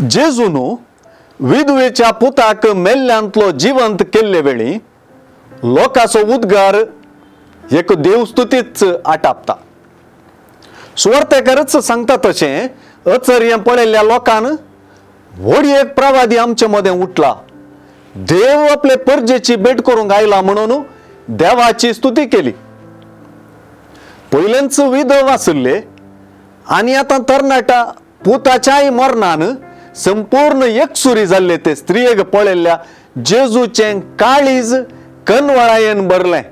जेजून विधवेच्या पुताक मेल्ल्यांतलो जिवंत केल्ले वेळी लोकांचो उद्गार एक देवस्तुतीच आटापता। सुवार्तेकारच सांगता तशें अचर्य पळयल्ल्या लोकान व्हड एक प्रवादी आमचे मदें उठला, देव आपले परजेची भेट करूंक आयला म्हणून देवाची स्तुती केली। पयलेंच विधव आशिल्ले आनी आतां तरणाट्या पुताच्याय मरणान संपूर्ण एकसुरी जाल्ले ते स्त्रियेक पळयल्ल्या जेजूचें काळीज कनवळायेन भरलें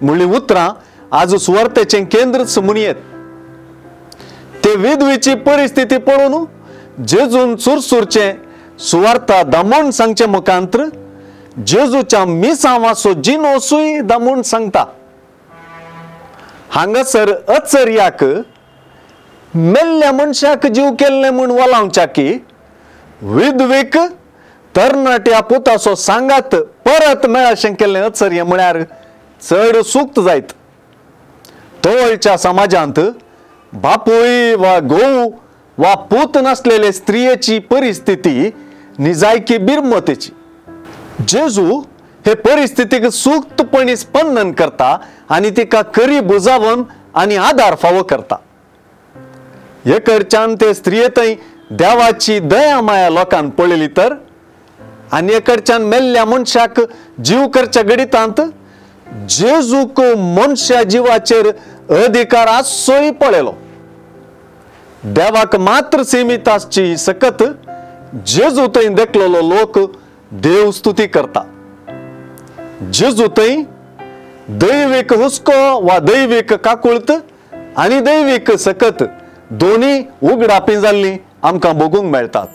म्हणली उतरां आज सुवार्तेचें केंद्रच म्हणयेत। ते विधवेची परिस्थिती पळोवन जेजून चुरचुरचें सुवार्ता दामून सांगचें मुखांत्र जेजूच्या मिसांवाचो जिनोसूय दामून सांगता। हांगासर अचर्याक मेल्ल्या मनशाक जीव केल्लें म्हूण वलावच्या की विधवेक तरणाट्या पुताचो सांगात परत मेळशें केल्लें अचर्य म्हळ्यार चड सुक्त जायत। तवळच्या समाजांत बापूय वा घोव वा पूत नासलेले स्त्रियेची परिस्थिती निजायकी बिरमतेची। जेजू हे परिस्थितीक सुक्तपणी स्पंदन करता आनी तिका करी बुजावन आनी आदार फावो करता। एकडच्यान ते स्त्रिये थंय देवाची दया माया लोकांक पळयली तर आनी एकडच्यान मेल्ल्या मनशाक जीव करच्या घडितांत जेजूक मनशा जिवाचेर अधिकार आसचोय पळयलो। देवाक मात्र सीमित आसची सकत जेजू थंय देखलेलो लोक देव स्तुती करता। जेजू थंय दैवीक हुस्को वा दैवीक काकुळत आनी दैवीक सकत दोनी उगडापी जाल्ली आमकां बघूंक मेळटात।